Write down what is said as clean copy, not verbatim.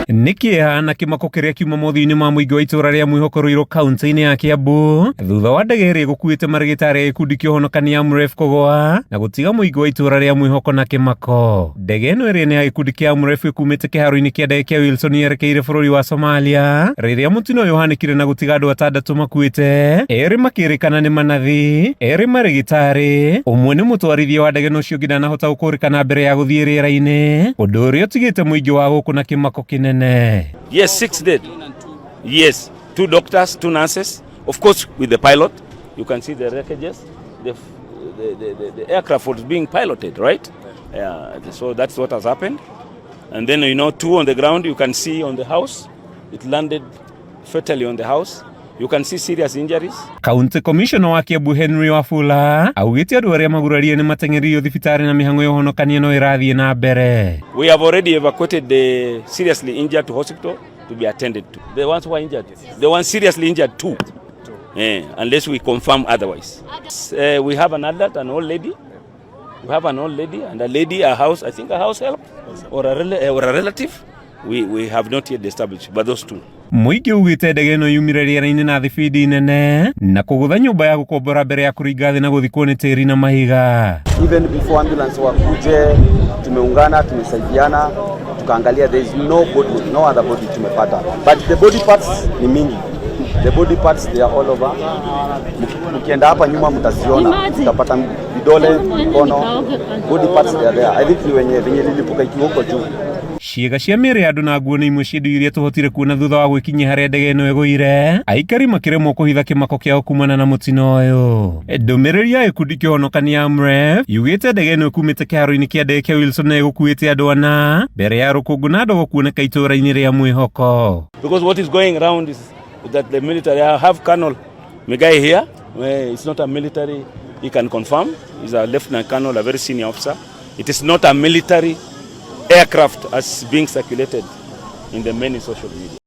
Nĩ kĩeha na kĩmako kĩrĩa kiuma mothiũ-inĩ ma mũingĩ wa itũũra rĩa Mwĩhoko Ruiru kaunti-inĩ ya Kiambu thutha wa ndege ĩrĩa ĩgũkuĩte marĩgĩtarĩ a gĩkundi kĩa ũhonokania Amref kũgũa na gũtiga mũingĩ wa itũũra rĩa Mwĩhoko na kĩmako. Ndege ĩno ĩrĩa nĩ ya gĩkundi kĩa Amref ĩkumĩte kĩharo-inĩ kĩa ndege kĩa Wilson yerekeire bũrũri wa Somalia rĩrĩa mũtino ũyũ ũhanĩkire na gũtiga andũ atandatũ makuĩte, erĩ makĩrĩkana nĩ manathi, erĩ marĩgĩtarĩ, ũmwe nĩ mũtwarithia wa ndege na ũcio ũngĩ ndanahota gũkũrĩkana mbere ya gũthiĩ rĩera-inĩ, ũndũ ũrĩa ũtigĩte mũingĩ wa gũkũ na kĩmako kĩnene. Yes, six dead. Yes, two doctors, two nurses, of course, with the pilot. You can see the wreckages. The aircraft was being piloted, right? Yeah, so that's what has happened. And then, two on the ground, you can see on the house. It landed fatally on the house. You can see serious injuries. County Commissioner wa Kiambu Henry Wafula augĩte andũ arĩa magurarire nĩ mateng'eririo thibitarĩ na mĩhang'o ya ũhonokania no ĩrathiĩ na mbere. We have already evacuated the seriously injured to hospital to be attended to. The ones who are injured, the ones seriously injured, two. Eh, unless we confirm otherwise. We have an adult, an old lady. We have an old lady and a lady, a house, I think a house help or a relative. We have not yet established, but those two. Mũingĩ ugĩte ndege ĩno yumire rĩera-inĩ na thibindi nene na kũgũtha nyũmba ya gũkombora mbere ya kũringa thĩ na gũthikwo nĩ tĩri na mahiga. Even before ambulance wakuje, tumeungana, tumesaidiana, tukaangalia there is no body, no other body tumepata, but the body parts ni mingi. The body parts, they are all over. Mkienda hapa nyuma mtaziona, mtapata vidole, mikono, body parts, they are there. I think ni wenye venye lilipuka ikiwa huko juu. Ciĩga cia mĩĩrĩ ya andũ na nguo nĩ imwe cia indo iria tũhotire kuona thutha wa gwĩkinyia harĩa ndege ĩno ĩgũire, aikari makĩremwo kũhitha kĩmako kĩao kumana na mũtino ũyũ. Ndũmĩrĩri ya gĩkundi kĩa ũhonokania Amref yugĩte ndege ĩno ĩkumĩte kĩharo-inĩ kĩa ndege kĩa Wilson na ĩgũkuĩte andũ ana mbere ya rũkũngũ na ndogo kuoneka itũũra-inĩ rĩa Mwĩhoko. Because what is going round is that the military, I have Colonel Migai here. It's not a military, he can confirm. He's a lieutenant colonel, a very senior officer. It is not a military aircraft as being circulated in the many social media.